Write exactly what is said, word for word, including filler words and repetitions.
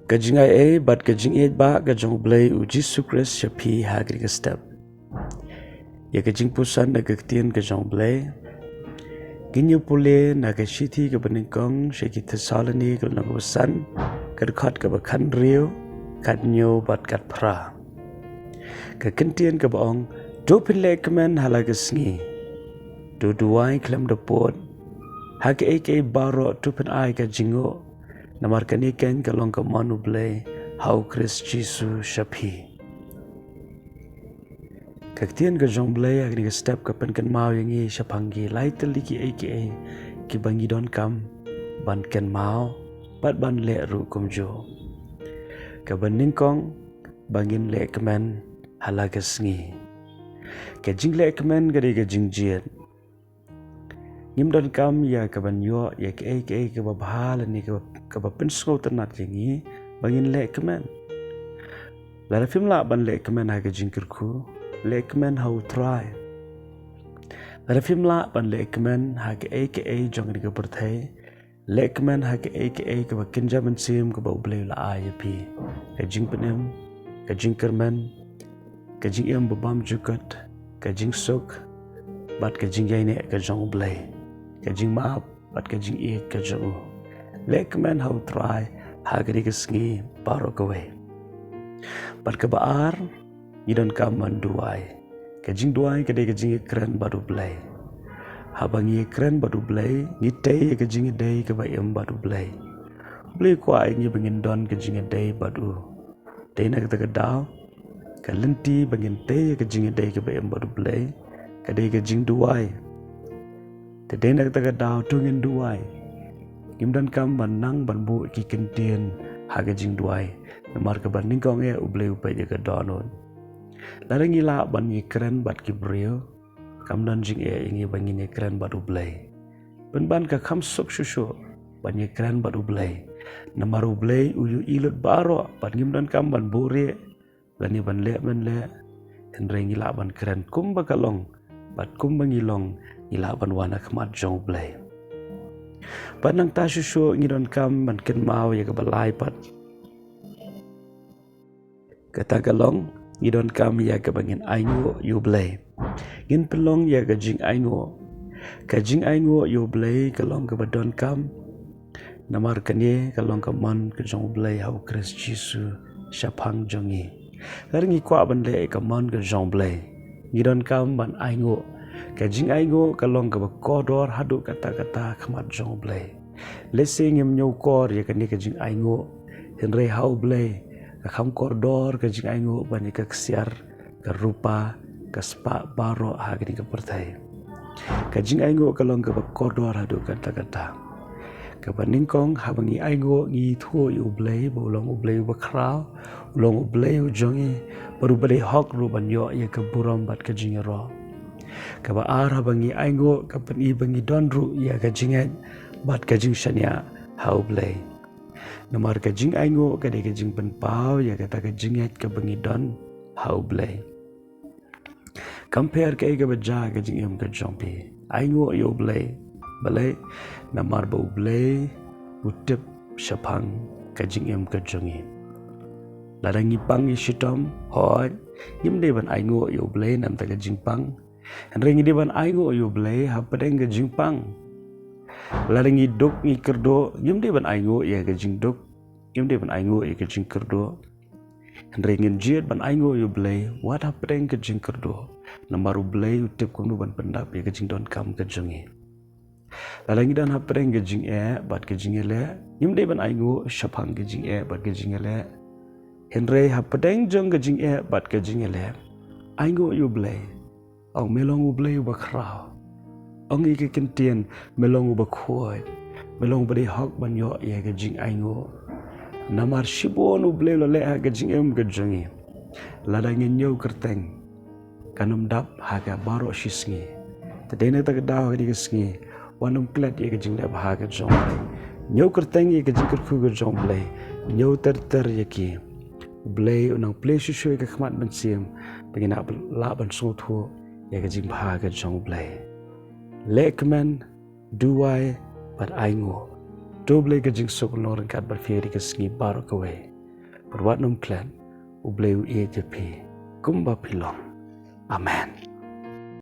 Ka jingai ei bad ka jingïeit ba ka jong U Blei U Jisu Khrist sha phi ha kane ka step. Ïa ka jingpuson na ka ktien ka jong U Blei ngin ïa pule na ka shithi kaba nyngkong sha ki Thessaloni ka lynnong kaba san, ka dkhot kaba khathynriew, khathynñiew bad khatphra. Ka kyntien kaba ong, to pynlehkmen ha la ka sngi, to duwai khlem da pud, ha kaei kaei baroh to pynai ka jingnguh, namar kane keiñ ka long ka mon U Blei ha U Khrist Jisu sha phi. Ka ktien ka jong U Blei ha kane ka step ka pynkynmaw ïa ngi shaphang ki lai tylli kiei kiei kiba ngi donkam ban kynmaw bad ban leh ruh kumjuh. Kaba nyngkong, ba ngin lehkmen ha la ka sngi. Ka jinglehkmen ka dei ka jingjied. Ngim donkam ïa kaban ïoh ïa kaei kaei kaba bha lane kaba, kaba pynsngewtynnat ïa ngi ba ngin lehkmen. Lada phim lah ban lehkmen ha ka jingkyrkhu, lehkmen ha U Trai. Lada phim lah ban lehkmen ha kaei kaei jong kane ka pyrthei, lehkmen ha kaei kaei kaba kynja mynsiem kaba U Blei u la ai ïa phi. Ka jingpynim, ka jingkyrmen, ka jingim ba bymjukut, ka jingsuk bad ka jingïaineh ka jong U Blei, ka jingmap bad ka jingïeit ka jong u. Lehkmen ha U Trai ha kane ka sngi baroh kawei. Bad kaba ar, ngi donkam ban duwai. Ka jingduwai ka dei ka jingïakren bad U Blei. Haba ngi ïakren bad U Blei, ngi tei ïa ka jingïadei kaba im bad U Blei. U Blei u kwah ïa ngi ba ngin don ka jingïadei bad u. Dei na kata ka daw, ka lynti ba ngin tei ïa ka jingïadei kaba im bad U Blei ka dei ka jingduwai. Te dei na kata ka daw to ngin duwai. Ngim donkam ban nang ban buh ki kyntien ha ka jingduwai. Namar kaba nyngkong eh U Blei u peit ïa ka dohnud. Lada ngi lah ban ïakren bad ki briew, kam don jingeh ïa ngi ba ngin ïakren bad U Blei. Pynban ka kham suk shuh shuh ban ïakren bad U Blei. Namar U Blei u ïohi lut baroh bad ngim donkam ban buhrieh lane ban leh mynleh. Hynrei ngi lah ban kren kumba ka long bad kumba ngi long, ngi lah ban wan ha khmat jong U Blei. Bad nangta shuh shuh ngi donkam ban kynmaw ïa kaba lai pat. Kata ka long, ngi donkam ïa kaba ngin ainguh ïa U Blei. Ngin pynlong ïa ka jingainguh. Ka jingainguh ïa U Blei ka long kaba donkam. Namar kane ka long ka mon ka jong U Blei ha U Khrist Jisu shaphang jong ngi. Lada ngi kwah ban leh ïa ka mon ka jong U Blei, ngi donkam ban ainguh. Ka jingainguh ka long kaba kordor haduh katta katta ha khmat jong U Blei. Lehse ngim ñiewkor ïa kane ka jingainguh, hynrei ha U Blei ka kham kordor ka jingainguh ban ïa ka ksiar, ka rupa, ka spah baroh ha kane ka pyrthei. Ka jingainguh ka long kaba kordor haduh katta katta. Kaba nyngkong, haba ngi ainguh ngi ithuh ïa U Blei ba u long U Blei uba khraw, u long U Blei u jong ngi, bad uba dei hok ruh ban ïoh ïa ka burom bad ka jingïaroh. Kaba ar, haba ngi ainguh ka pyni ba ngi don ruh ïa ka jingngeit bad ka jingshaniah ha U Blei. Namar ka jingainguh ka dei ka jingpynpaw ïa kata ka jingngeit kaba ngi don ha U Blei. Kam pher kaei kaba jia ha ka jingim ka jong phi, ainguh ïa U Blei. Balei? Namar ba U Blei u tip shaphang ka jingim ka jong ngi. Lada ngi pang ïa shitom, hooid, ngim dei ban ainguh ïa U Blei na bynta ka jingpang. Hynrei ngi dei ban ainguh ïa U Blei hapdeng ka jingpang. Lada ngi duk ngi kyrduh, ngim dei ban ainguh ïa ka jingduk. Ngim dei ban ainguh ïa ka jingkyrduh. Hynrei ngin jied ban ainguh ïa U Blei wat hapdeng ka jingkyrduh. Namar U Blei u tip kumno ban pyndap ïa ka jingdonkam ka jong ngi. Lada ngi don hapdeng ka jingeh bad ka jingïaleh, ngim dei ban ainguh shaphang ka jingeh bad ka jingïaleh. Hynrei hapdeng jong ka jingeh bad ka jingïaleh, ainguh ïa U Blei. Ong, me long U Blei uba khraw. Ong ïa ki kyntien, me long uba khuid. Me long uba dei hok ban ïoh ïa ka jingainguh. Namar shibun U Blei u la leh ha ka jingim ka jong ngi. Lada ngin ñiew kyrteng, kan ym dap ha ka baroh shi sngi. Te dei na kata ka daw ha kane ka sngi, wat nym klet ïa ka jingleh bha ka jong U Blei. Ñiew kyrteng ïa ka jingkyrkhu ka jong U Blei. Ñiew ter ter ïa ki. U Blei u nang plie shuh shuh ïa ka khmat mynsiem ba ngin lah, lah ban sngewthuh ïa ka jingbha ka jong U Blei. Leh kmen, duwai bad ainguh. To U Blei ka jingsuk un long ryngkat bad phi ha kane ka sngi baroh kawei. bad wat nym klet. U Blei u ïeit ïa phi kumba phi long. Amen.